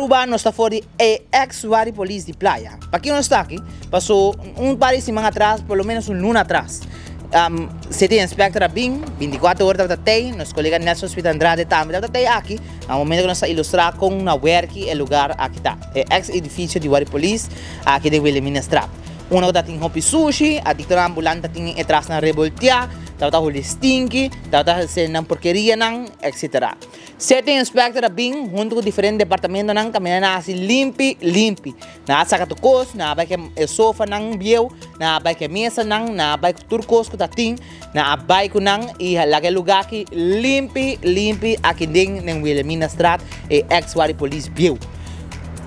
Aruba nos ta for di e ex Wari Polis di Playa. Pakiko nos ta aki? Paso un par di siman atras, por lo menos un luna atras, City Inspector a bin, 24 ora tabata tey, nos colega Nelson Smith Andrade tambe tabata tey aki, na momento cu nos ta ilustra con na werki e lugar aki ta, e ex edificio di Wari Polis aki den Wilhelminastraat. Unda cu ta tin hopi sushi, adictonan ambulante ta tin e trasnan reboltea, tabata holi stinky, tabata haci nan porkerianan, etc. City Inspector a bin hunto cu diferente departamentonan caminda nan a haci limpi limpi. Nan a saca tur cos, nan a bai cu e sofanan bieu, nan a bai cu e mesanan, nan a bai cu tur cos cu ta tin, nan a bai cu nan y laga e lugar aki limpi limpi aki den den Wilhelminastraat, e ex Wari Police bieu.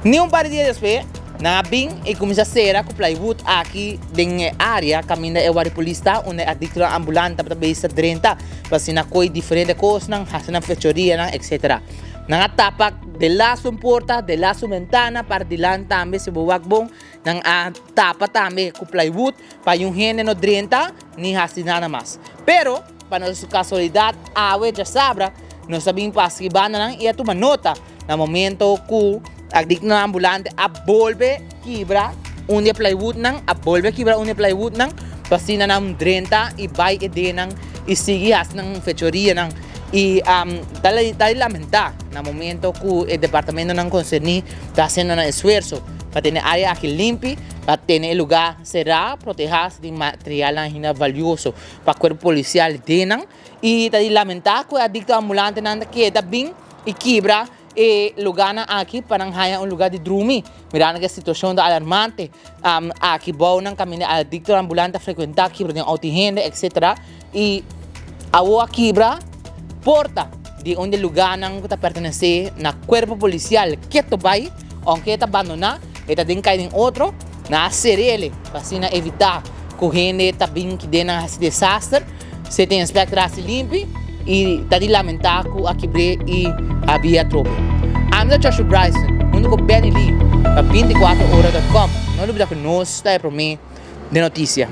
Ni un par di dia despues, nan a bin y cuminsa cera cu plywood aki den e area caminda e Wari Police ta, unda e adictonan ambulante tabata bezig ta drenta pa asina coy diferente cosnan, haci nan fechorianan, etc. Nan a tapa de las un porta, de las un bentana, par dilant tambe si bo wak bon, nan a tapa tambe cu plywood pa yun hende no drenta ni haci nada mas. Pero, pa nos casualidad awe djasabra nos a bin pasa ki bandanan y a tuma nota na momento cu adictonan ambulante a bolbe kibra un di e plywoodnan, a bolbe kibra un di e plywoodnan pa asina nan drenta y bay e denan y sigui haci nan fechorianan. Y ta di lamenta na momento cu e departamentonan concerni ta haciendo nan esfuerzo pa tene area aki limpi, pa tene e lugar cera, proteha si tin materialnan asina valioso pa cuerpo policial denan. Y ta di lamenta cu e adicto ambulantenan ta keda bin y kibra e lugarnan aki pa nan haya un lugar di drumi. Mirando cu e situacion ta alarmante aki bou nan caminda e adicto ambulante ta frecuenta, kibra den auto di hende etc. Y awo a kibra porta di un di e lugarnan cu ta pertenece na cuerpo policial keto bay, aunke e ta abandona, e ta den cay den otro, nan a cerele pa asina evita cu hende ta bin kiden nan haci desaster. City Inspector a haci limpi y ta di lamenta cu a kibr'é y a bia atrobe. Ami ta Joshua Bryson hunto cu Benny Lee pa 24 ora dot com. No lubida cu nos ta e prome den noticia.